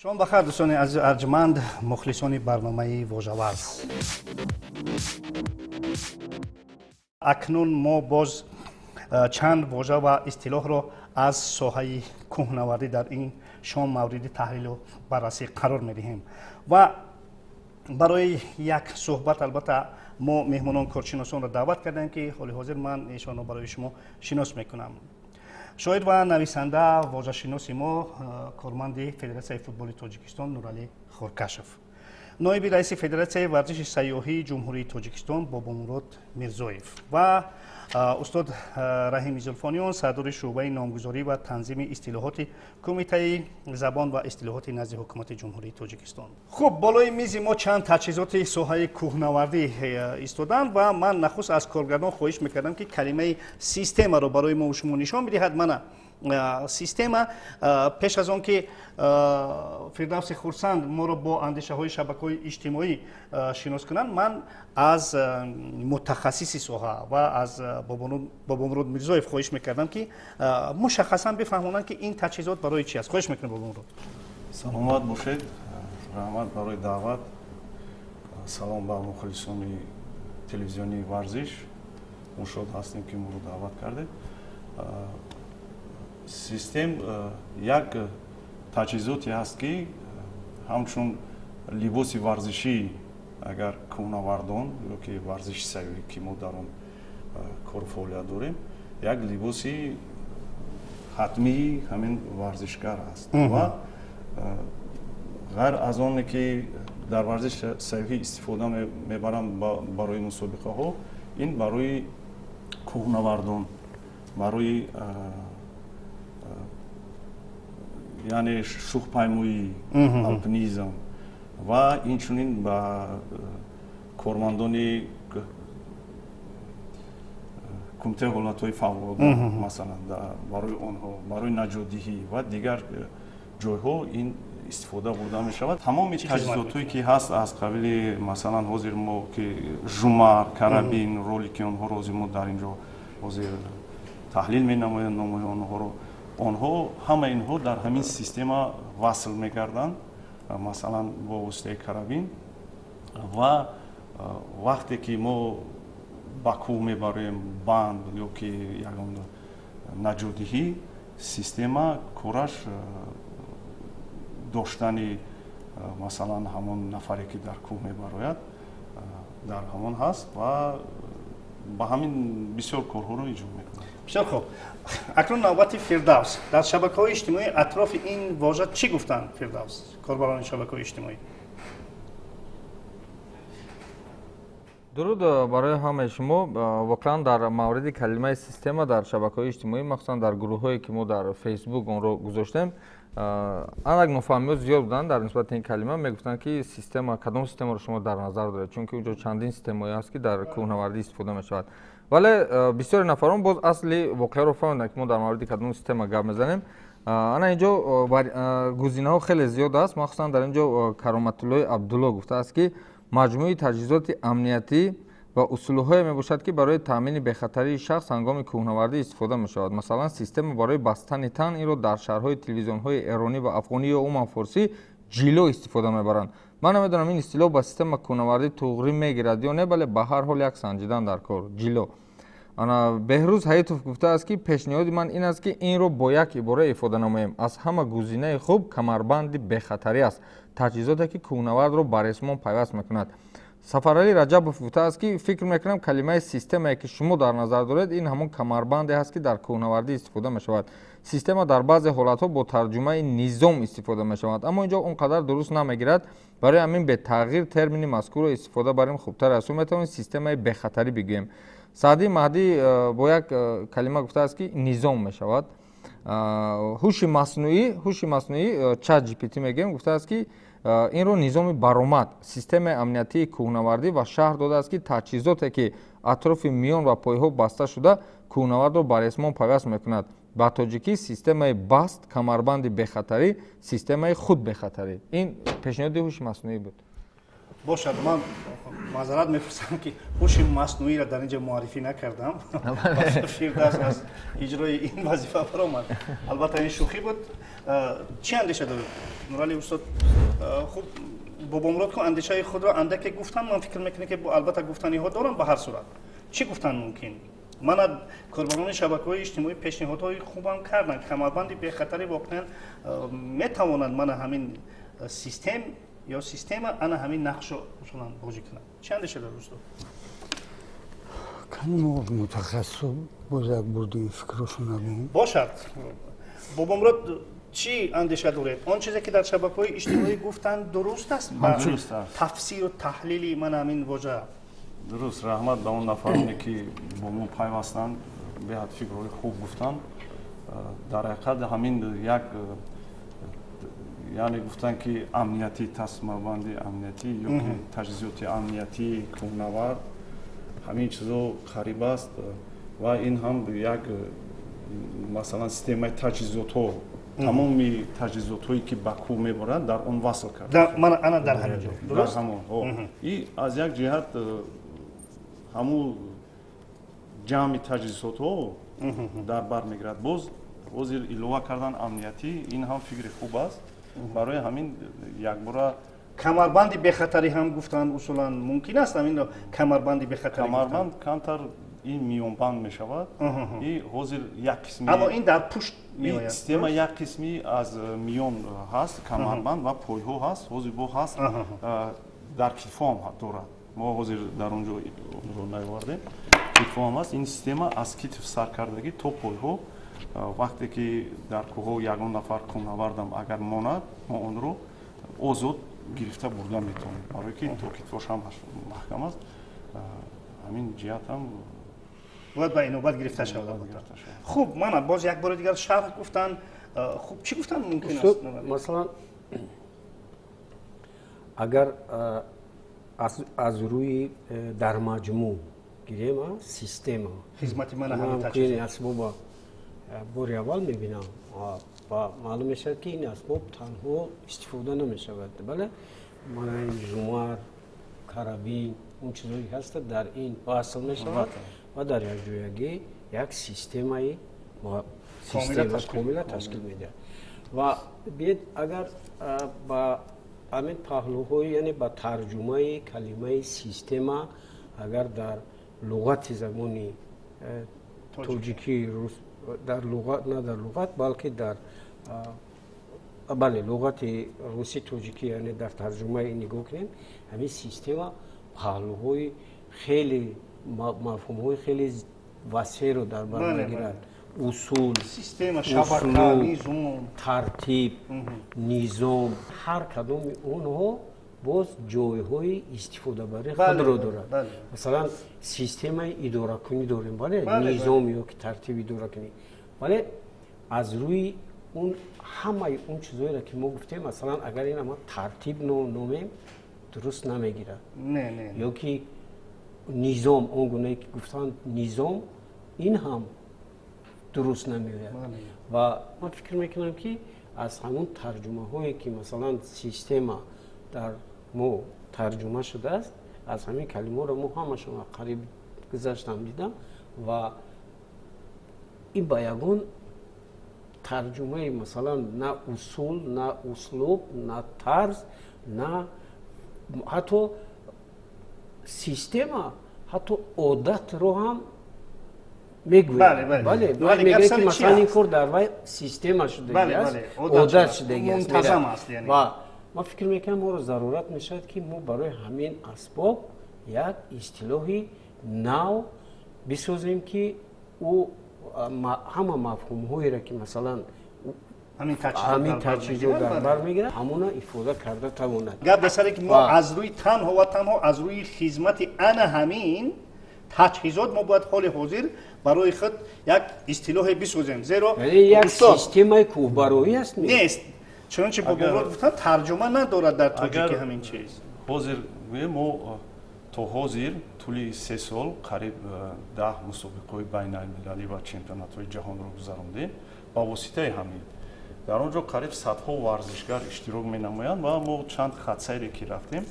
Шом бахайр, дӯстони азиз арҷманд, мухлисони барномаи Вожаваз. Акнун мо боз чанд вожа ва истилоҳро аз соҳаи кӯҳнавардӣ дар ин шом мавриди таҳлилу баррасӣ қарор медиҳем ва барои як суҳбат албатта мо меҳмонон коршиносонро даъват кардем, ки ҳоли ҳозир ман эшонро барои шумо шинос мекунам. Шоир ва нависанда, вожашиноси мо, корманди Федератсияи футболи Тоҷикистон Нуралӣ Хоркашов, ноиби раиси Федератсияи варзиши сайёҳии Ҷумҳурии Тоҷикистон Бобомурод Мирзоев ва устод Раҳими Зулфониён, сардори шӯъбаи номгузорӣ ва танзими истилоҳоти Кумитаи забон ва истилоҳоти назди Ҳукумати Ҷумҳурии Тоҷикистон. Хуб, болои мизи мо чанд таҷҳизоти соҳаи кӯҳнавардӣ истоданд ва ман нахуст аз коргардон хоҳиш мекардам, ки калимаи системаро барои мо шумо нишон бидиҳад. Мана система. Пеш аз он ки Фирдавси Хурсанд моро бо андешаҳои шабакаҳои иҷтимоӣ шинос кунанд, ман аз мутахассиси соҳа ва аз Бобомурод Мирзоев хоҳиш мекардам, ки мушаххасан бифаҳмонанд, ки ин таҷҳизот барои чи аст. Хоҳиш мекунам, Бобомурод. Саломат бошед, раҳмат барои даъват. Салом ба мухлисони телевизиони Варзиш. Мо шод ҳастем, ки моро даъват кардед. Систем як таҷҳизоте ҳаст, ки ҳамчун либоси варзишӣ, агар кӯҳнавардон ё ки варзиши сайёҳӣ, ки мо дар он кору фаъолият дорем, як либоси ҳатмии ҳамин варзишгар аст ва ғайр аз оне ки дар варзиши сайёҳӣ истифода мебаранд барои мусобиқаҳо, ин барои кӯҳнавардон, барои яъне шӯхпаймоӣ, алпинизм ва инчунин ба кормандони Кумитаи ҳолатҳои фавқулода, масалан, барои онҳо, барои наҷотдиҳӣ ва дигар ҷойҳо ин истифода бурда мешавад. Тамоми таҷҳизотҳое ки ҳаст, аз қабили, масалан, ҳозир мо ки жумар, карабин, ролики онҳоро ҳозир мо дар ин ҷо ҳозир таҳлил менамоем, номҳои онҳоро, онҳо ҳама инҳо дар ҳамин система васл мегарданд, масалан, бо воситаи карабин. Ва вақте ки мо ба кӯҳ мебарем банд ё ки ягон наҷотдиҳӣ, система кораш доштани, масалан, ҳамон нафаре ки дар кӯҳ мебарояд, дар ҳамон ҳаст ва ба ҳамин бисёр корҳоро иҷро мекунад. Бисёр хуб. Акнун навбати Фирдавс. Дар шабакаҳои иҷтимоӣ атрофи ин вожа чӣ гуфтанд, Фирдавс, корбарони шабакаҳои иҷтимоӣ? Дуруд барои ҳамаи шумо. Воқеан дар мавриди калимаи система дар шабакаҳои иҷтимоӣ, махсусан дар гурӯҳҳое ки мо дар Фейсбук онро гузоштем, андак нофаҳмиҳо зиёд буданд дар нисбати ин калима. Мегуфтанд, ки система, кадом системаро шумо дар назар доред, чунки онҷо чандин системаҳое ҳаст, ки дар кӯҳнавардӣ истифода мешавад. Вале бисёри нафарон боз асли воқеаро фаҳмиданд, ки мо дар мавриди кадом система гап мезанем. Ана инҷо гузинаҳо хеле зиёд аст. Махсусан дар инҷо Кароматуллои Абдулло гуфтааст, ки маҷмӯи таҷҳизоти амниятӣ ва усулҳое мебошад, ки барои таъмини бехатарии шахс ҳангоми кӯҳнавардӣ истифода мешавад. Масалан, система барои бастани тан, инро дар шаҳрҳои телевизионҳои эронӣ ва афғонӣ ё умуман форсӣ ҷило истифода мебаранд. Ман намедонам, ин истилоҳ ба система кӯҳнавардӣ туғрӣ мегирад ё не, бале ба ҳар ҳол як санҷидан дар кор. Ҷило. Ана Беҳрӯз Ҳаитов гуфтааст, ки пешниҳоди ман ин аст, ки инро бо як ибора ифода намоем. Аз ҳама гузинаи хуб камарбанди бехатарӣ аст, таҷҳизоте ки кӯҳнавардро ба ресмон пайваст мекунад. Сафаралӣ Раҷабов гуфтааст, ки фикр мекунам, калимаи системае ки шумо дар назар доред, ин ҳамон камарбанде ҳаст, ки дар кӯҳнавардӣ истифода мешавад. Система дар баъзе ҳолатҳо бо тарҷумаи низом истифода мешавад, аммо инҷо он қадар дуруст намегирад. Барои ҳамин бетағйир термини мазкурро истифода барем хубтар аст. Мо метавонем системаи бехатарӣ бигӯем. Саъдӣ Маҳдӣ бо як калима гуфтааст, ки низом мешавад. Ҳуши маснуӣ, Чат GPT мегӯем, гуфтааст, ки инро низоми баромад, системаи амниятии кӯҳнавардӣ ва шаҳр додааст, ки таҷҳизоте ки атрофи миён ва пойҳо баста шуда, кӯҳнавардро ба ресмон пайваст мекунад. Ба тоҷикӣ системаи баст, камарбанди бехатарӣ, системаи худбехатарӣ. Ин пешниҳоди ҳуши маснуӣ буд. Бошад, ман маъзарат мепурсам, ки ҳуши маснуиро дар инҷа муаррифӣ накардам. Фирдавс аз иҷрои ин вазифа баромад. Албатта, ин шӯхӣ буд. Чӣ андеша доред, Нуралӣ устод? Хуб, Бобомурод ку андешаи худро андаке гуфтан, ман фикр мекунам, ки албатта гуфтаниҳо дорам. Ба ҳар сурат, чӣ гуфтан мумкин? Мана, корбарони шабакаҳои иҷтимоӣ пешниҳодҳои хубам карданд. Камарбанди бехатарӣ воқеан метавонад мана ҳамин систем ё система ана ҳамин нақшро усулан бозӣ кунад. Чӣ андеша доред, устод? Кани мо мутахассисо боз як бурди фикрошо нагӯм. Бошад. Бобомурод, чӣ андеша доред? Он чизе, ки дар шабакаҳои иҷтимоӣ гуфтанд, дуруст аст ба тафсиру таҳлили мана ҳамин вожа? Дуруст. Раҳмат ба он нафароне, ки бо мо пайвастанд, беҳад фикрҳои хуб гуфтанд. Дар ҳақиқат, ҳамин як, яъне гуфтанд, ки амниятӣ, тасмабанди амниятӣ ё ки таҷҳизоти амниятии кӯҳнавард, ҳамин чизо қариб аст. Ва ин ҳам як, масалан, системаи таҷҳизотҳо, тамоми таҷҳизотҳое, ки ба кӯҳ мебаранд, дар он васл кард. Ана дар ҳамин ҷо. Дуруст, и аз як ҷиҳат ҳамун ҷамъи таҷҳизотҳо дар бар мегирад. Боз ҳозир илова кардан амниятӣ, ин ҳам фикри хуб аст. Барои ҳамин якбора Камарбанди бехатарӣ ҳам гуфтанд. Усулан мумкин аст ҳаминро камарбанди бехатарӣ? Камарбанд камтар, ин миёнбанд мешавад. И ҳозир як қисми Аммо ин дар пушт меояд. Система як қисми аз миён ҳаст, камарбанд ва пойҳо ҳаст. Ҳозир бо ҳаст, дар китфо ҳам дорад. Мо ҳозир дар он ҷо онро наовардем. Китфо ҳам аст. Ин система аз китф саркардагӣ то пойҳо. Вақте ки дар кӯҳҳо ягон нафар кӯҳнавардам агар монад, мо онро озод гирифта бурда метавонем, барое ки то китфош ҳам маҳкам аст. Ҳамин ҷиҳат ҳам бояд ба инобат гирифта шавад. Хуб, мана боз як бори дигар шарҳ гуфтан. Хуб, чӣ гуфтан мумкин аст? Масалан, агар аз рӯи дар маҷмӯъ гирем, система хизмати мана асбоба бори аввал мебинам ва маълум мешавад, ки ин асбоб танҳо истифода намешавад. Бале, мана ин жумар, карабин, он чизое ки ҳаста, дар ин васл мешавад ва дар якҷоягӣ як системаи комила ташкил медиҳад. Ва биед, агар ба ҳамин паҳлӯҳои, яъне ба тарҷумаи калимаи система, агар дар луғати забони тоҷикӣ, дар луғат, на дар луғат, балки дар, бале, луғати русӣ тоҷикӣ, яъне дар тарҷумаи нигоҳ кунем, ҳамин система паҳлӯҳои хеле, мафҳумҳои хеле васеъро дар бар мегирад: усул, тартиб, низом. Ҳар кадоми онҳо боз ҷойҳои истифодабарии худро дорад. Масалан, системаи идоракунӣ дорем, бале, низом ё ки тартиби идоракунӣ. Вале аз рӯи он ҳамаи он чизҳоеро, ки мо гуфтем, масалан, агар ин ама тартиб номем, дуруст намегирад, ё ки низом, он гунае ки гуфтанд, низом, ин ҳам дуруст намеояд. Ва ман фикр мекунам, ки аз ҳамон тарҷумаҳое, ки масалан система дар мо тарҷума шудааст, аз ҳамин калимаро мо ҳамашон қариб гузаштам, дидам ва ин ба ягон тарҷумаи, масалан, на усул, на услуб, на тарз, на ҳатто система, ҳатто одатро ҳам мегӯяд. Бале, мегӯяд, ки масалан ин кор дар вай система шудагиаст, одат шудагиаст. Ва ман фикр мекунам, моро зарурат мешавад, ки мо барои ҳамин асбоб як истилоҳи нав бисозем, ки ӯ ҳама мафҳумҳоеро, ки масалан ҳамин таҷҳизот дар бар мегирад, ҳамона ифода карда тавонад. Гап дар саре, ки мо аз рӯи танҳо ва танҳо аз рӯи хизмати ана ҳамин таҷҳизот мо бояд ҳоли ҳозир барои худ як истилоҳе бисозем, зеро як системаи кӯҳбароӣ аст. Нест. Чунончи Бобомурод гуфтанд, тарҷума надорад дар тоҷики ҳамин чиз. Ҳозир гӯем, мо то ҳозир тӯли 3 сол қариб 10 мусобиқаҳои байналмилалӣ ва чемпионатҳои ҷаҳонро гузарондем ба воситаи ҳамин. Дар он ҷо қариб садҳо варзишгар иштирок менамоянд ва мо чанд хатсайре ки рафтем.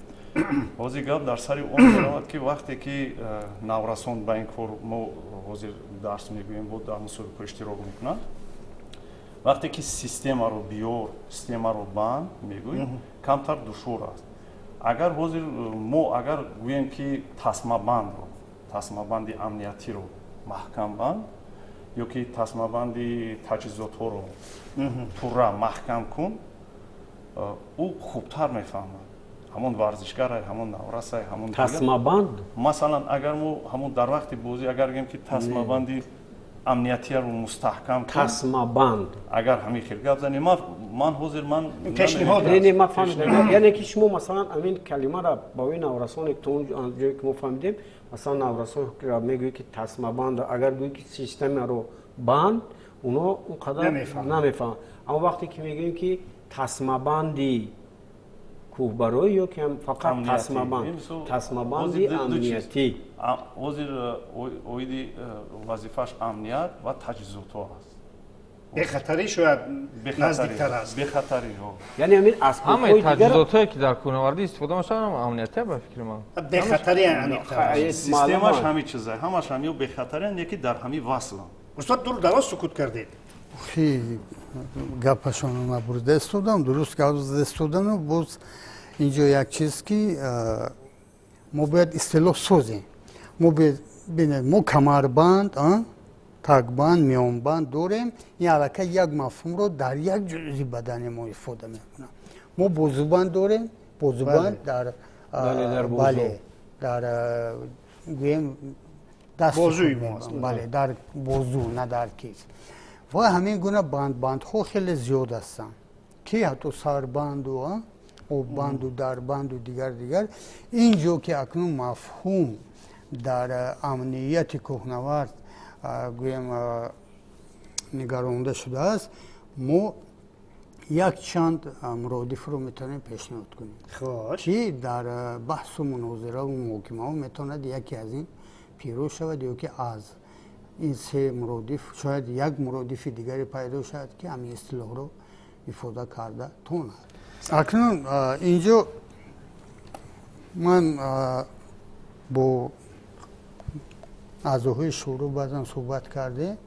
Ҳозир гап дар сари он меравад, ки вақте ки наврасон ба ин кор мо ҳозир дарс мегӯем, бо дар мусобиқаҳо иштирок мекунанд, вақте ки системаро биёр, системаро банд мегӯем, камтар душвор аст. Агар ҳозир мо агар гӯем, ки тасмабандро, тасмабанди амниятиро маҳкам банд ё ки тасмабанди таҷҳизотҳоро пурра маҳкам кун, ӯ хубтар мефаҳмад. Ҳамон варзишгар, ҳамон наврасай, ҳамон тасмабанд. Масалан, агар мо ҳамон дар вақти бозӣ агар гӯем, ки тасмабанди амниятиро мустаҳкам кун, тасмабанд, агар ҳамин хел гап занем, ман ҳозир ман пешниҳод Не, не, ман фаҳмидам. Яъне ки шумо масалан ҳамин калимаро ба ӯ наврасоне то он ҷое ки мо фаҳмидем, масалан наврасонро мегӯӣ, ки тасмабанд, агар гӯӣ, ки системаро банд, оно он қадар намефаҳманд. Аммо вақте ки мегӯем, ки тасмабанди кӯҳбарой ё ки фақат тасмабанд, тасмабанди амниятӣ. Ҳозир оиди вазифааш амният ва таҷҳизотҳо аст. Бехатарӣ шояд наздиктар аст. Бехатарӣ. Яъне ҳамин ҳамаи таҷҳизотҳое, ки дар кӯҳнавардӣ истифода мешаванд, амниятия ба фикри ман. Бехатарӣ аниқтар. Системаш ҳамин чиза, ҳамаш ҳамиё бехатариян, яки дар ҳамин васланд. Устод, дур дароз сукут кардед. Хеле гапашонро набурда истодам, дуруст гап зада истодану боз инҷо як чиз, ки мо бояд истилоҳ созем. Мо бинед, мо камарбанд, такбанд, миёнбанд дорем. Ин аллакай як мафҳумро дар як ҷузи бадани мо ифода мекунад. Мо бозубанд дорем, бозубанд дар, бале, дар гӯем даст, бале, дар бозу, на дар китф. Ва ҳамин гуна бандбандҳо хеле зиёд ҳастанд, ки ҳатто сарбанду оббанду дарбанду дигар дигар. Ин ҷо ки акнун мафҳум дар амнияти кӯҳнавард гӯем нигаронда шудааст, мо якчанд муродифро метавонем пешниҳод кунем, ки дар баҳсу мунозираву муҳокимаҳо метавонад яке аз ин пирӯз шавад, ё ки аз ин се муродиф шояд як муродифи дигаре пайдо шавад, ки ҳамин истилоҳро ифода карда тонад. Акнун инҷо ман бо аъзоҳои шӯро баъзан суҳбат кардем,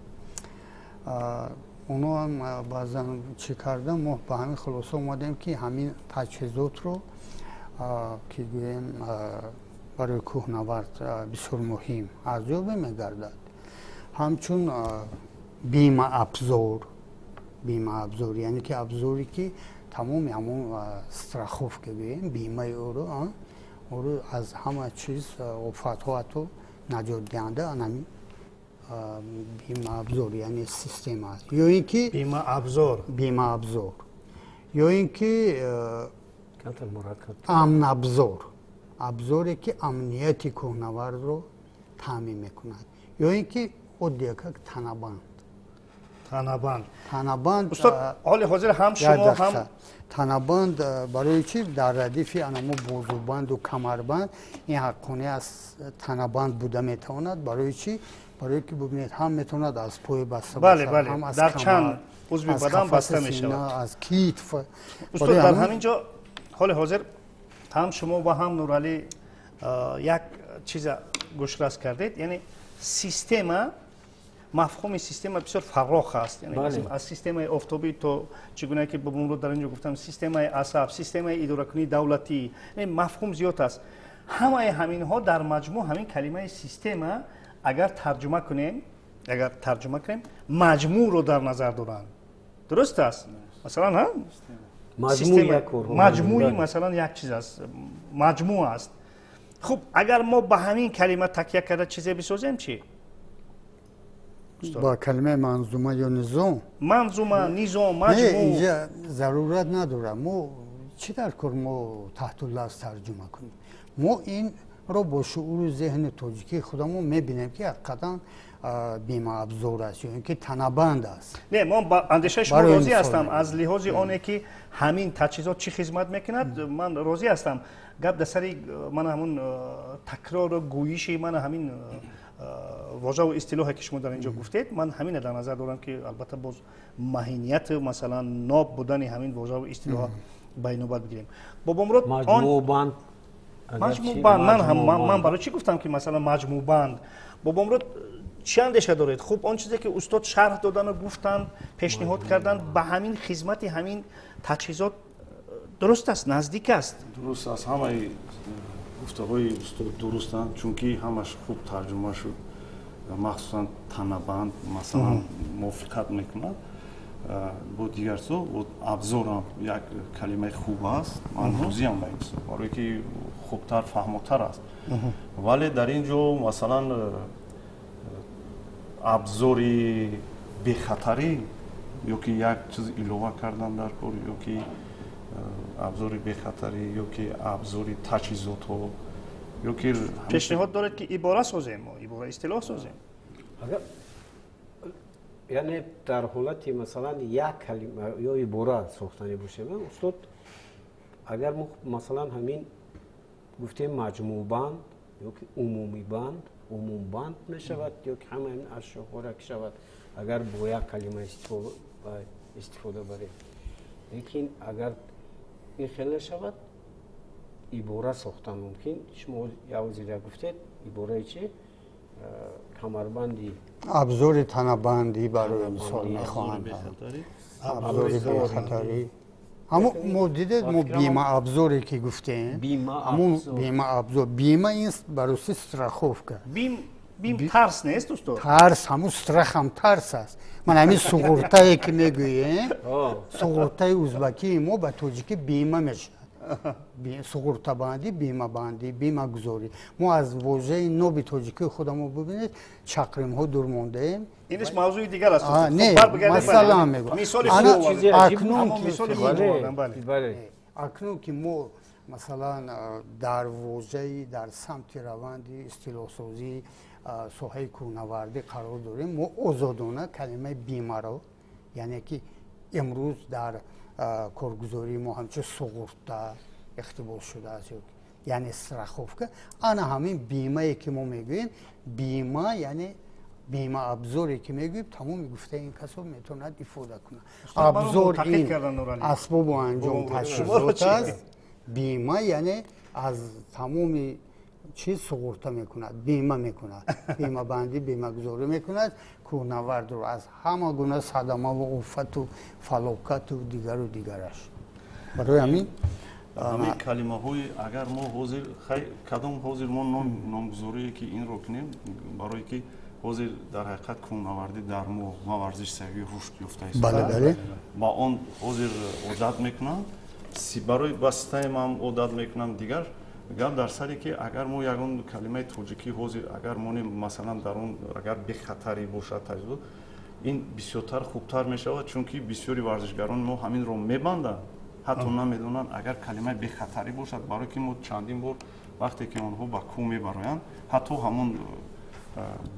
оно ҳам баъзан чӣ кардам, мо ба ҳамин хулоса омадем, ки ҳамин таҷҳизотро, ки гӯем барои кӯҳнавард бисёр муҳим арзёбӣ мегардад, ҳамчун бимаабзор, бимаабзор, яъне ки абзоре, ки тамоми ҳамон страховка гӯем, бимаи ӯро аз ҳама чиз, офатҳо ҳатто наҷотдиҳанда анами бимаабзор, яъне система аст. Ё ин ки бимаабзор, бимаабзор, ё ин ки амнабзор, абзоре, ки амнияти кӯҳнавардро таъмин мекунад, ё ин ки оддиякак танабанд. Танабанд. Танабанд. Устод, ҳоли ҳозир ҳам шумо ҳам Танабанд барои чӣ дар радифи анамо бозубанду камарбанд ин ҳаққони аз танабанд буда метавонад? Барои чӣ? Барое ки бубинед, ҳам метавонад аз пой баста бошад, ҳам аз дар чанд узви бадан баста мешавад, аз китф. Устод, дар ҳамин ҷо ҳоли ҳозир ҳам шумо ва ҳам Нуралӣ як чиза гӯшрас кардед, яъне система. Мафҳуми система бисёр фарох аст, аз системаи офтобӣ то чӣ гуна ки бобомурод дар ин ҷо гуфтам, системаи асаб, системаи идоракунии давлатӣ, мафҳум зиёд аст. Ҳамаи ҳаминҳо дар маҷмӯъ ҳамин калимаи система агар тарҷума кунем, маҷмӯъро дар назар доранд, дуруст аст? Масалан, маҷмӯи масалан як чиз аст, маҷмӯъ аст. Хуб, агар мо ба ҳамин калима такя карда чизе бисозем, чӣ? Ба калимаи манзума ё низом? Манзума, низом, маҷмӯъ. Инҷа зарурат надорад. Мо чӣ дар кор мо таҳтуллафз тарҷума кунем? Мо инро бо шууру зеҳни тоҷикии худамон мебинем, ки ҳақиқатан бимаабзор аст ё ин ки танабанд аст. Не, мо ба андешаи шумо розӣ ҳастам, аз лиҳози оне ки ҳамин таҷҳизот чӣ хизмат мекунад, ман розӣ ҳастам. Гап дар сари мана ҳамун такрору гӯйиши мана ҳамин вожаву истилоҳе, ки шумо дар ин ҷо гуфтед, ман ҳамина дар назар дорам, ки албатта боз маҳинияти масалан ноб будани ҳамин вожаву истилоҳа ба инобат бигирем. Бобомурод. Маҷмӯъбанд. Маҷмӯъбанд. Ман ҳам ман барои чӣ гуфтам ки масалан маҷмӯъбанд. Бобомурод, чӣ андеша доред? Хуб, он чизе ки устод шарҳ додану гуфтанд, пешниҳод карданд, ба ҳамин хизмати ҳамин таҷҳизот дуруст аст, наздик аст? Дуруст аст, ҳамаи гуфтаҳои устод дурустанд, чунки ҳамаш хуб тарҷума шуд. Махсусан танабанд масалан мувофиқат мекунад бо дигар чизо. Абзорам як калимаи хуб аст, ман розиам ба ин чизо, барое ки хубтар фаҳмотар аст. Вале дар ин ҷо масалан абзори бехатарӣ ё ки як чиз илова кардан дар кор, ё ки абзори бехатарӣ, ё ки абзори таҷҳизотҳо, ё ки пешниҳод доред ки ибора созем, мо ибора истилоҳ созем. Агар яъне дар ҳолати масалан як калима ё ибора сохтанӣ бошем, устод, агар мо масалан ҳамин гуфтем маҷмӯъбанд ё ки умумибанд, умумбанд мешавад, ё ки ҳама ин ашёҳоро ки шавад, агар бо як калима истифода барем. Лекин агар ин хел нашавад, ибора сохтан мумкин. Шумо явзира гуфтед, ибораи чи? Камарбанди, абзори танабандӣ барои мисол мехоҳанд, абзори бехатарӣ. Ҳамо мо дидед, мо бима абзоре ки гуфтем, ҳамун бима абзор, бима ин ба русӣ страховка. Бим тарс нест, устод? Тарс, ҳамун страх ҳам тарс аст. Ман ҳамин суғуртае ки мегӯем, суғуртаи узбакии мо ба тоҷикӣ бима мешавад. Суғуртабандӣ, бимабандӣ, бимагузорӣ. Мо аз вожаи ноби тоҷикии худамо бибинед, чақримҳо дур мондаем. Инаш мавзӯи дигар аст. Не, масалан мегӯям. Акнун ки мо масалан дар вожаи дар самти раванди истилоҳсозии соҳаи кӯҳнавардӣ қарор дорем, мо озодона калимаи бимаро, яъне ки имрӯз дар коргузории мо ҳамчун суғурта иқтибос шудааст, яъне страховка, ана ҳамин бимае ки мо мегӯем, бима яъне бима абзоре ки мегӯем, тамоми гуфтаи ин касо метавонад ифода кунад. Абзор ин асбобу анҷом таҷҳизот аст, бима яъне аз тамоми чиз суғурта мекунад, бима мекунад, бимабандӣ, бимагузорӣ мекунад кӯҳнавардро аз ҳама гуна садамаву офату фалокату дигару дигараш. Барои ҳамин ҳамин калимаҳои агар мо ҳозир кадом ҳозир мо номгузорие ки инро кунем, барое ки ҳозир дар ҳақиқат кӯҳнавардӣ дар мо ва варзиш савии рушд ёфта истодааст, ба он ҳозир одат мекунанд, барои ба системаам одат мекунам. Дигар гап дар саре ки агар мо ягон калимаи тоҷикӣ ҳозир агар монем, масалан дар он агар бехатарӣ бошад таҷҳизот, ин бисёртар хубтар мешавад, чунки бисёри варзишгарони мо ҳаминро мебанданд, ҳатто намедонанд агар калимаи бехатарӣ бошад, барое ки мо чандин бор вақте ки онҳо ба кӯҳ мебароянд, ҳатто ҳамон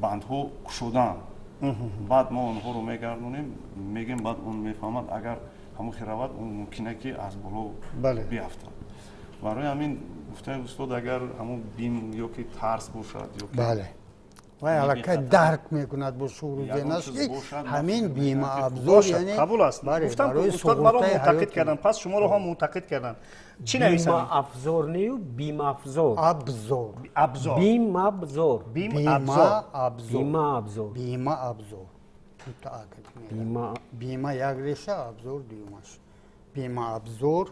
бандҳо кушодаанд, баъд мо онҳоро мегардонем, мегем, баъд он мефаҳмад, агар ҳамон хел равад, он мумкин ки аз боло биафтад. Барои ҳамин гуфтаи устод, агар ҳамон бим ё ки тарс бошад, ё ки бале, вай аллакай дарк мекунад бо шууру зеҳнаш ки ҳамин бима абзор, яъне қабул аст. Гуфтам устод маро мунтақид карданд, пас шуморо ҳам мунтақид карданд. Чӣ нависам? Бима афзор нею бимафзор. Абзор. Абзор. Бимабзор. Бимабзор. Бимаабзор. Бимаабзор. Бима як реша, абзор дуюмаш. Бимаабзор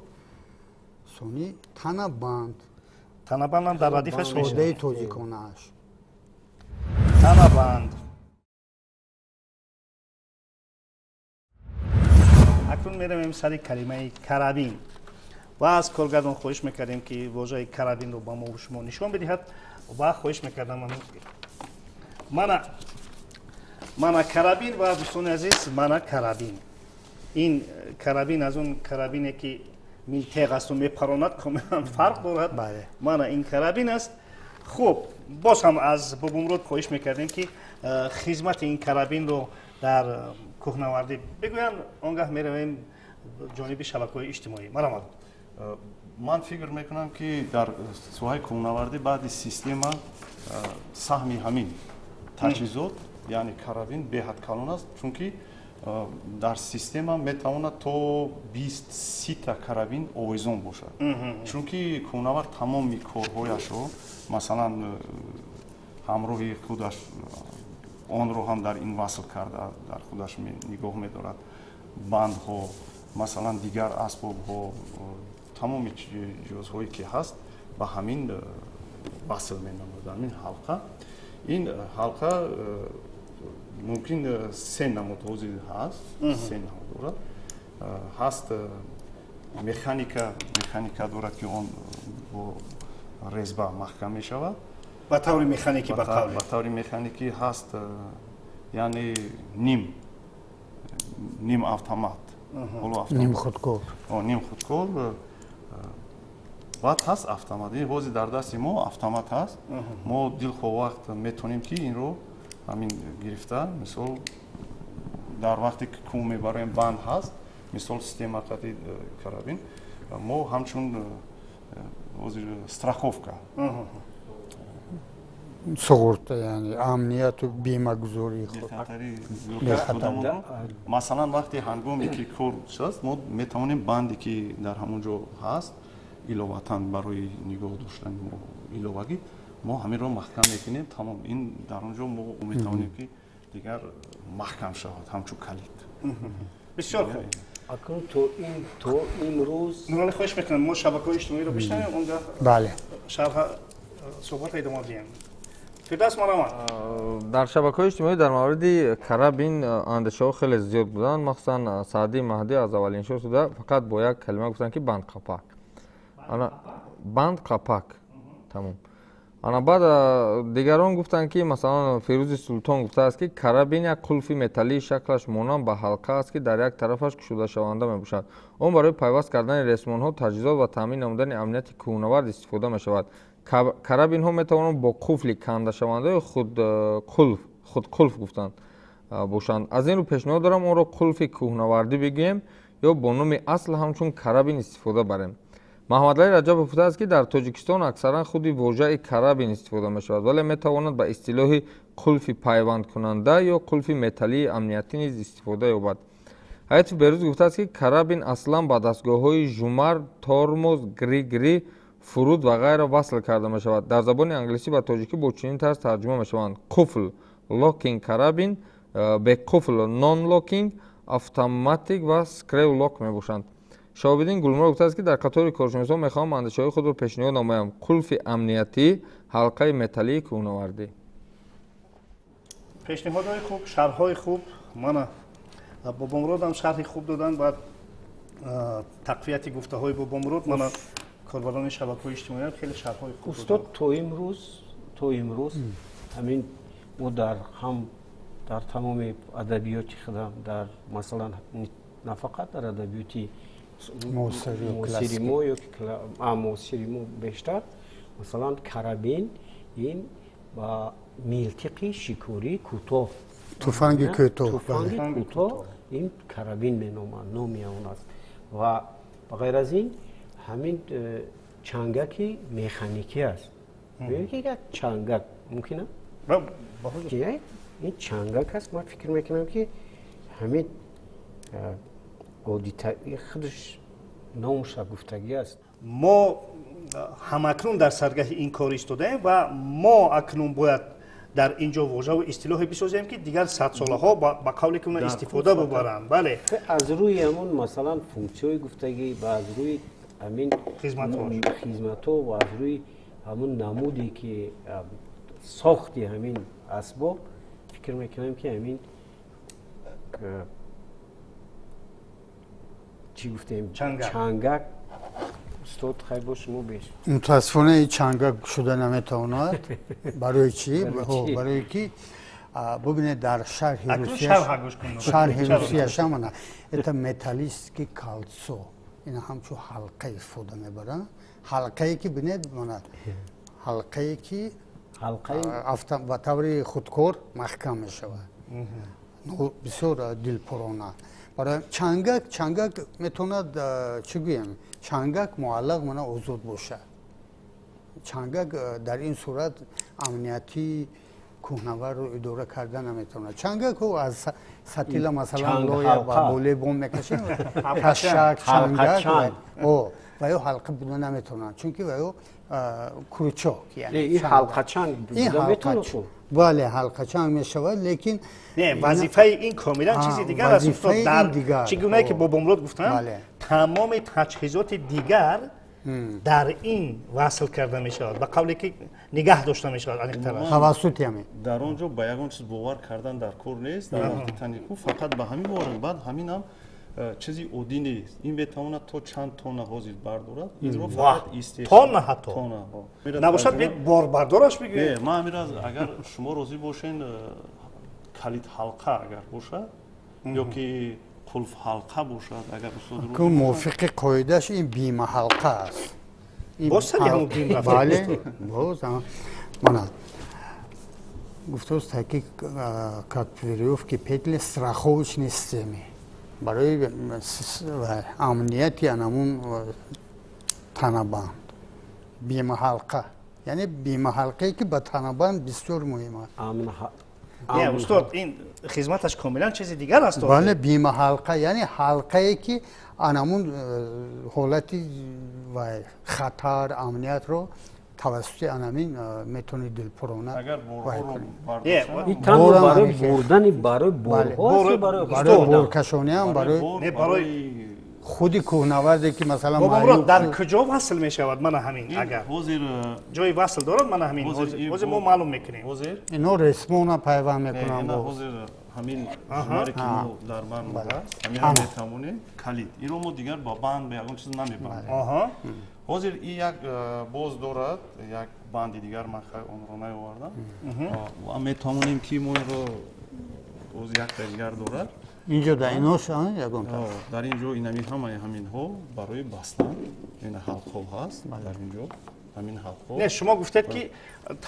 сони танабанд. Танабандам дар радифаш мешавад. Содаи тоҷиконааш. Танабанд. Акнун меравем сари калимаи карабин ва аз коргардон хоҳиш мекардем ки вожаи карабинро ба мо шумо нишон бидиҳад ва хоҳиш мекардам мана карабин ва дӯстони азиз, мана карабин. Ин карабин аз он карабине ки милтеғ асту мепаронад комилан фарқ дорад. Мана ин карабин аст. Хуб, боз ҳам аз Бобомурод хоҳиш мекардем ки хизмати ин карабинро дар кӯҳнавардӣ бигӯянд, он гаҳ меравем ҷониби шабакаҳои иҷтимоӣ. Марҳамат. Ман фикр мекунам ки дар соҳаи кӯҳнавардӣ баъди система саҳми ҳамин таҷҳизот, яъне карабин, беҳад калон аст, чунки Дар система метавонад то 20-30 та карабин овезон бошад, чунки кӯҳнавард тамоми корҳояшро, масалан, ҳамроҳи худаш онро ҳам дар ин васл карда, дар худаш нигоҳ медорад. Бандҳо, масалан, дигар асбобҳо, тамоми ҷиҳозҳое ки ҳаст, ба ҳамин васл менамояд, ҳамин ҳалқа. Ин ҳалқа мумкин се намуд ҳозир ҳаст, се намуд дорад. Ҳаст механика дорад, ки он бо резьба маҳкам мешавад. Ба таври механикӣ, ба қавли. Ба таври механикӣ ҳаст, яъне ним автомат. Ним худкор. Ним худкор. Баъд ҳаст автомат. Ин ҳозир дар дасти мо автомат ҳаст. Мо дилхоҳ вақт метавонем, ки инро ҳамин гирифта, мисол, дар вақте ки кӯҳ мебароем, банд ҳаст, мисол, система қати карабин мо ҳамчун ҳозир страховка. Суғурта, яъне амнияту бимагузории худ. Масалан, вақте ҳангоме ки кор аст, мо метавонем банде ки дар ҳамон ҷо ҳаст, иловатан барои нигоҳ доштани мо иловагӣ, мо ҳаминро маҳкам мекунем, тамом. Ин дар он ҷо мо метавонем, ки дигар маҳкам шавад ҳамчун калид. Бисёр хуб. Акнун то имрӯз Нуралӣ, хоҳиш мекунам, мо шабакаҳои иҷтимоиро бишнавем, он гаҳ бале шарҳа суҳбатро идома диҳем. Фирдавс, марҳамат. Дар шабакаҳои иҷтимоӣ дар мавриди карабин андешаҳо хеле зиёд буданд. Махсусан Саъдии Маҳдӣ аз аввалиншо шуда фақат бо як калима гуфтанд, ки бандқапак, бандқапак, тамом. Ана баъд дигарон гуфтанд, ки масалан, Фирӯзи Султон гуфтааст, ки карабин як қулфи металлии шаклаш монанд ба ҳалқа аст, ки дар як тарафаш кушодашаванда мебошад. Он барои пайваст кардани ресмонҳо, таҷҳизот ва таъмин намудани амнияти кӯҳнавард истифода мешавад. Карабинҳо метавонанд бо қуфли кандашаванда ё худқулф гуфтанд бошанд. Аз ин рӯ пешниҳод дорам онро қулфи кӯҳнавардӣ бигӯем ё бо номи асл ҳамчун карабин истифода барем. Маҳмадалӣ Раҷабов гуфтааст, ки дар Тоҷикистон аксаран худи вожаи карабин истифода мешавад, вале метавонад ба истилоҳи қулфи пайвандкунанда ё қулфи металлии амниятӣ низ истифода ёбад. Ҳайати Берӯз гуфтааст, ки карабин аслан ба дастгоҳҳои жумар, тормоз, гри-гри, фуруд ва ғайра васл карда мешавад. Дар забони англисӣ ба тоҷикӣ бо чунин тарз тарҷума мешаванд: қуфл locking карабин, беқуфл non locking, automatic ва screw lock мебошанд. Шоҳобиддин Гулмурод гуфтааст, ки дар қатори коршиносон мехоҳам андешаҳои худро пешниҳод намоям: қулфи амниятӣ, ҳалқаи металлии кӯҳнавардӣ. Пешниҳодҳои хуб, шарҳҳои хуб. Мана Бобомуродам шарҳи хуб доданд ва тақвияти гуфтаҳои Бобомурод мана корбарони шабакаҳои иҷтимоӣ хеле шарҳҳои хуб. Устод, то имрӯз ҳамин мо дар ҳам дар тамоми адабиёти худам, дар масалан, на фақат дар адабиёти муосири мо ё муосири мо бештар, масалан, карабин ин ба милтиқи шикории кӯтоҳ. Туфанги кӯтоҳ. Туфанги кӯтоҳ ин карабин меноманд, номи он аст. Ва ба ғайр аз ин ҳамин чангаки механикӣ аст, ки як чангак мумкин ин чангак аст. Ман фикр мекунам, ки ҳамин худаш номуша гуфтагӣ аст. Мо ҳамакнун дар саргаҳи ин кор истодаем ва мо акнун бояд дар ин ҷо вожаву истилоҳе бисозем, ки дигар садсолаҳо ба қавли ки истифода бубаранд, бале. Аз рӯи ҳамон, масалан, функсияҳои гуфтагӣ ва аз рӯи ҳамин хизматҳо ва аз рӯи ҳамон намуде ки сохти ҳамин асбоб, фикр мекунам, ки ҳамин чӣ гуфтем, чангак, устод, хай бо шумо беш. Мутаассифона, ин чангак шуда наметавонад. Барои чӣ? Барое ки бубинед, дар шарҳи шарҳи русияш ҳамана это металлический кольцо, ина ҳамчун ҳалқа истифода мебаранд. Ҳалқае ки, бинед, мана ҳалқае ки ба таври худкор маҳкам мешавад, бисёр дилпурона. Барои чангак метавонад, чӣ гӯем, чангак муаллақ, мана озод бошад. Чангак дар ин сурат амниятии кӯҳнавардро идора карда наметавонад. Чангак аз сатила масалан лоя ба болои бом мекашем, кашак, чангак ва ё ҳалқа буда наметавонанд, чунки ва ё крючок. Ин ҳалқачанг буда метавонад? Бале, ҳалқачанг мешавад, лекин не, вазифаи ин комилан чизи дигар аст. Устод, дар чӣ гунае ки Бобомурод гуфтанд, тамоми таҷҳизоти дигар дар ин васл карда мешавад, ба қавле ки нигаҳ дошта мешавад, аниқтар аст. Тавассути ҳамин. Дар он ҷо ба ягон чиз бовар кардан дар кор нест, дар вақти танику фақат ба ҳамин бовар. Баъд ҳамин ҳам чизи оддӣ нест. Ин метавонад то чанд тонна ҳозир бардорад. Инро фақат истеҳсол тонна ҳатто набошад, борбардораш бигӯед. Не, ман ҳамин агар шумо розӣ бошен, калид ҳалқа агар бошад ё ки қулф ҳалқа бошад, агар устод мувофиқи қоидааш ин бима ҳалқа аст. Боз сари ҳамон бим рафт. Бале, боз мана гуфтааст, таки как верёвки, петли страховочной системы барои амнияти анамун танабанд бима ҳалқа, яъне бима ҳалқае ки ба танабанд бисёр муҳим аст. Не, устод, ин хизматаш комилан чизи дигар аст. Бале, бима ҳалқа яъне ҳалқае ки анамун ҳолати хатар, амниятро тавассути анамин метавонӣ дилпурона. Агар борҳоро ин танҳо барои бурдани, барои борҳо, барои боркашониам, барои худи кӯҳнаварде ки масалан Бобомурод, дар куҷо васл мешавад? Мана ҳамин агар ҷои васл дорад, мана ҳамин ҳозир мо маълум мекунем. Ино ресмона пайванд мекунанд. Ҳозир ҳамин ҳунаре ки мо дар бар аст, ҳаминро метавонем калид. Инро мо дигар ба банд, ба ягон чиз намебандем. Ҳозир ин як боз дорад, як банди дигар, ман онро наовардам. Ва метавонем ки мо инро боз якта дигар дорад. Инҷо дар инош ягон дар ин ҷо инами ҳамаи ҳаминҳо барои бастан, ин ҳалқҳо ҳаст дар ин ҷо, ҳамин ҳалқҳо. Не, шумо гуфтед ки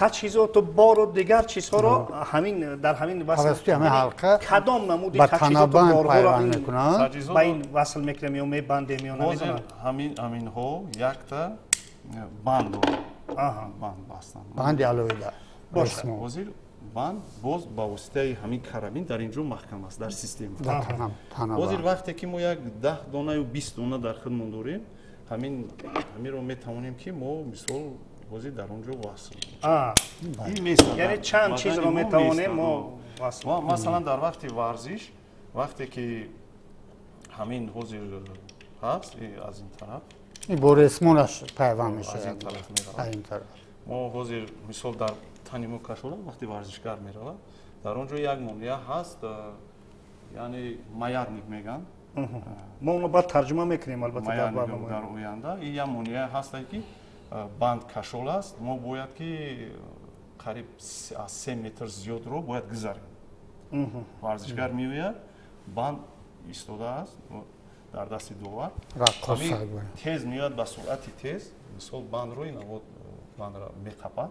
таҷҳизоту бору дигар чизҳоро ҳамин дар ҳамин васл, тавассути ҳамин ҳалқа кадом намуди ба таҷҳизоту танабанд борҳоро пайванд мекунанд? Ба ин васл мекунем ё мебандем ё ҳозир намедонам. Ҳаминҳо якта банд дорад, банд бастан, банди алоҳида. Бошад. Ҳозир банд боз ба воситаи ҳамин карабин дар ин ҷо маҳкам аст дар система. Ҳозир вақте ки мо як 10 дона ё 20 дона дар худмон дорем, ҳаминро метавонем ки мо мисол ҳозир дар он ҷо васл. Яъне чанд чизро метавонем мо васл. Масалан, дар вақти варзиш, вақте ки ҳамин ҳозир ҳаст аз ин тараф, бо ресмонаш пайванд мешавад, аз ин тараф меравад. Мо ҳозир мисол дар тани мо кашола вақти варзишгар меравад, дар он ҷо як монеа ҳаст, яъне маятник мегӯянд. Мо онро баъд тарҷума мекунем, албатта, дар барнома. Дар оянда ин як монеа ҳаст ки банд кашол аст, мо бояд ки қариб аз 3 метр зиёдро бояд гузарем. Варзишгар меояд, банд истодааст дар дасти довар, тез меояд ба суръати тез, мисол бандро ин бандро меқапад,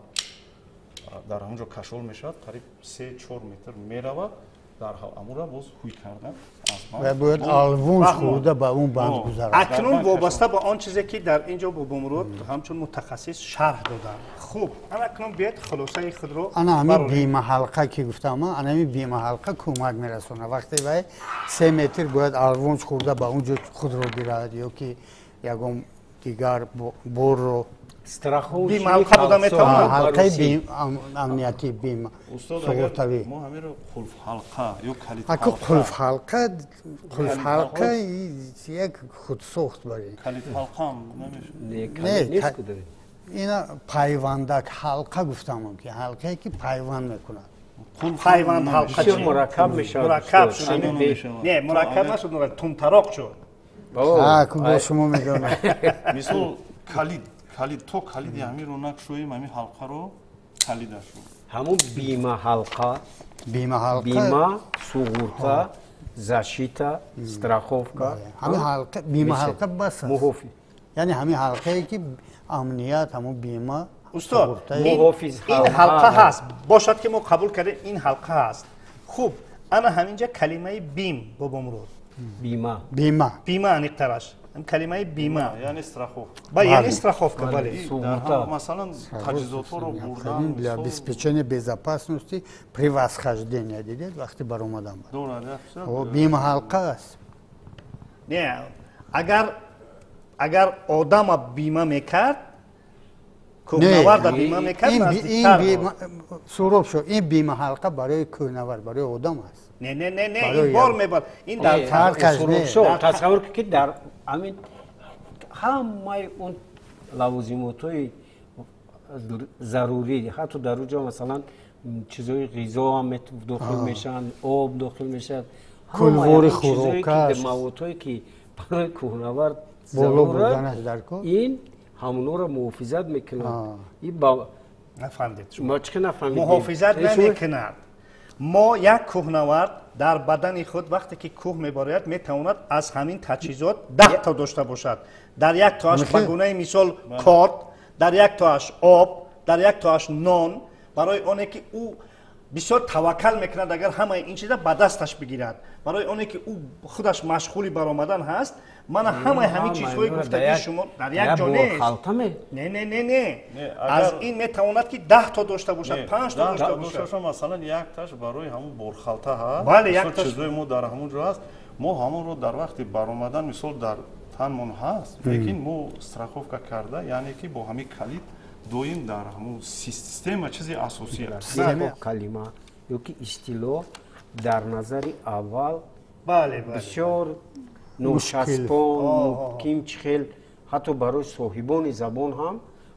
дар ҳамон ҷо кашол мешавад, қариб 3-4 метр меравад, дар амура боз ҳуй карда аз банд. Бояд алвунж хӯрда ба он банд гузарад. Акнун вобаста ба он чизе ки дар ин ҷо Бобомурод ҳамчун мутахассис шарҳ доданд. Хуб, ана акнун биёед хулосаи худро. Ана ҳамин бима ҳалқа ки гуфтам, ана ҳамин бима ҳалқа кӯмак мерасонад. Вақте вай 3 метр бояд алвунж хӯрда ба он ҷо худро гирад ё ки ягон дигар борро. Бима ҳалқа буда метавонад? Ҳалқаи амниятӣ, бима суғуртавӣ. Мо ҳаминро қулф ҳалқа ё калид ҳалқа. Қулф ҳалқа, қулф ҳалқа як худсохт барин. Калид ҳалқаам намешавад. Не, ина пайвандак ҳалқа гуфтам, ки ҳалқае ки пайванд мекунад. Пайванд ҳалқа чӣ? Мураккаб мешавад. Мураккаб шуд. Не, мураккаб нашуд, тумтароқ шуд. Бо шумо медонам. Мисол калид, калид то калиди ҳаминро накушоем, ҳамин ҳалқаро калидашро. Ҳамун бима ҳалқа, бима ҳалқа, бима, суғурта, защита, страховка. Ҳамин ҳалқа, бима ҳалқа бас аст. Муҳофиз. Яъне ҳамин ҳалқае ки амният, ҳамун бима. Устод, ин ҳалқа ҳаст. Бошад ки мо қабул кардем, ин ҳалқа ҳаст. Хуб, ана ҳаминҷа калимаи бим, Бобомурод. Бима. Бима. Бима аниқтараш. Калимаи бима. Яъне страховка. Ба, яъне страховка, бале. Масалан, таҷҳизотҳоро бурдан для обеспечения безопасности при восхождении, дидед, вақти баромадан. Бима ҳалқа аст. Не, агар одама бима мекард, кӯҳнаварда бима мекард, наздиктар. Суроб шо, ин бима ҳалқа барои кӯҳнавард, барои одам аст. Не, не, не, не, ин бор мебар. Ин дар Суроб, тасаввур кун, ки дар ҳамин ҳамаи он лавозимотҳои зарурӣ, ҳатто дар он ҷо масалан чизҳои ғизо ҳам дохил мешаванд, об дохил мешавад, кулвори хӯрокаш, маводҳое ки барои кӯҳнавард боло бурданаш дар кор, ин ҳамонҳоро муҳофизат мекунад. Нафаҳмидед. Мо чӣ нафаҳмидем? Муҳофизат намекунад. Мо як кӯҳнавард дар бадани худ вақте ки кӯҳ мебарояд, метавонад аз ҳамин таҷҳизот 10 та дошта бошад. Дар як тоаш ба гунаи мисол корд, дар як тоаш об, дар як тоаш нон, барои оне ки ӯ бисёр таваккал мекунад, агар ҳамаи ин чиза ба дасташ бигирад, барои оне ки ӯ худаш машғули баромадан ҳаст. Мана ҳамаи ҳамин чизҳои гуфтагии шумо дар як ҷо нест. Не, не, не, не, аз ин метавонад ки 10 то дошта бошад, 5 то дошта бошад. Масалан, якташ барои ҳамун борхалта ҳаст. Бале, якташ. Чизҳои мо дар ҳамун ҷо ҳаст, мо ҳамонро дар вақти баромадан, мисол, дар танмон ҳаст, лекин мо страховка карда, яъне ки бо ҳамин калид доим дар ҳамун система чизи асосӣ аст. Калима ёки истилоҳ дар назари аввал бисёр ночаспон, мумкин чӣ хел ҳатто барои соҳибони забон ҳам,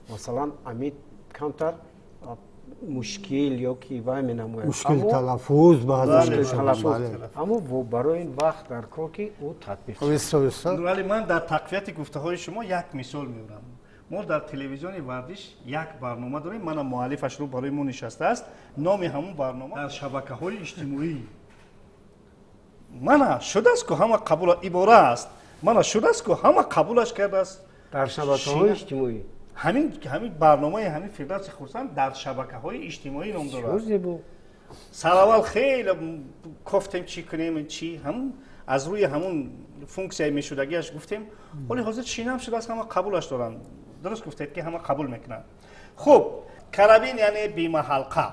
масалан, амид камтар мушкил ё ки вай менамояд. Мушкил талаффуз. Аммо барои ин вақт дар кор, ки ӯ татбиқ. Нурали, ман дар тақвияти гуфтаҳои шумо як мисол меорам. Мо дар телевизиони варзиш як барнома дорем, мана муаллифаш рӯ барои мо нишастааст. Номи ҳамун барнома дар шабакаҳои иҷтимоӣ. Мана шудааст ку, ҳама қабула ибора аст. Мана шудааст ку, ҳама қабулаш кардааст. Дар шабакаҳои иҷтимоӣ. Ҳамин барномаи ҳамин Фирдавси Хурсанд дар шабакаҳои иҷтимоӣ ном дорад. Сараввал хеле кофтем, чӣ кунем, чӣ ҳамун аз рӯи ҳамун функсияи мешудагиаш гуфтем. Ҳоли ҳозир шинам шудааст, ҳама қабулаш доранд. Дуруст гуфтед, ки ҳама қабул мекунанд. Хуб, карабин яъне бимаҳалқа.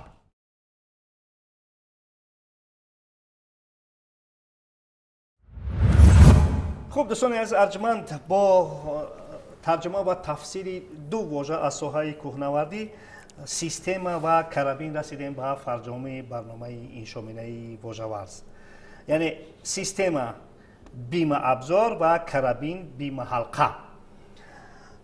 Хуб, дӯстони азиз арҷманд, бо тарҷума ва тафсири ду вожа аз соҳаи кӯҳнавардӣ, система ва карабин, расидем ба фарҷоми барномаи иншоминаи вожаварз. Яъне система бимаабзор ва карабин бимаҳалқа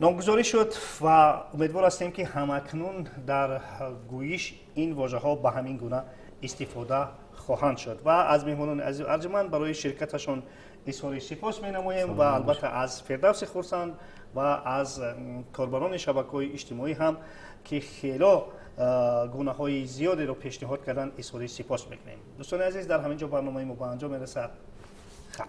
номгузорӣ шуд ва умедвор ҳастем, ки ҳамакнун дар гӯиш ин вожаҳо ба ҳамин гуна истифода хоҳанд шуд. Ва аз меҳмонони азизу арҷманд барои ширкаташон изҳори сипос менамоем ва албатта аз Фирдавси Хурсанд ва аз корбарони шабакаҳои иҷтимоӣ ҳам, ки хело гунаҳои зиёдеро пешниҳод карданд, изҳори сипос мекунем. Дӯстони азиз, дар ҳамин ҷо барномаи мо ба анҷом мерасад. Хайр.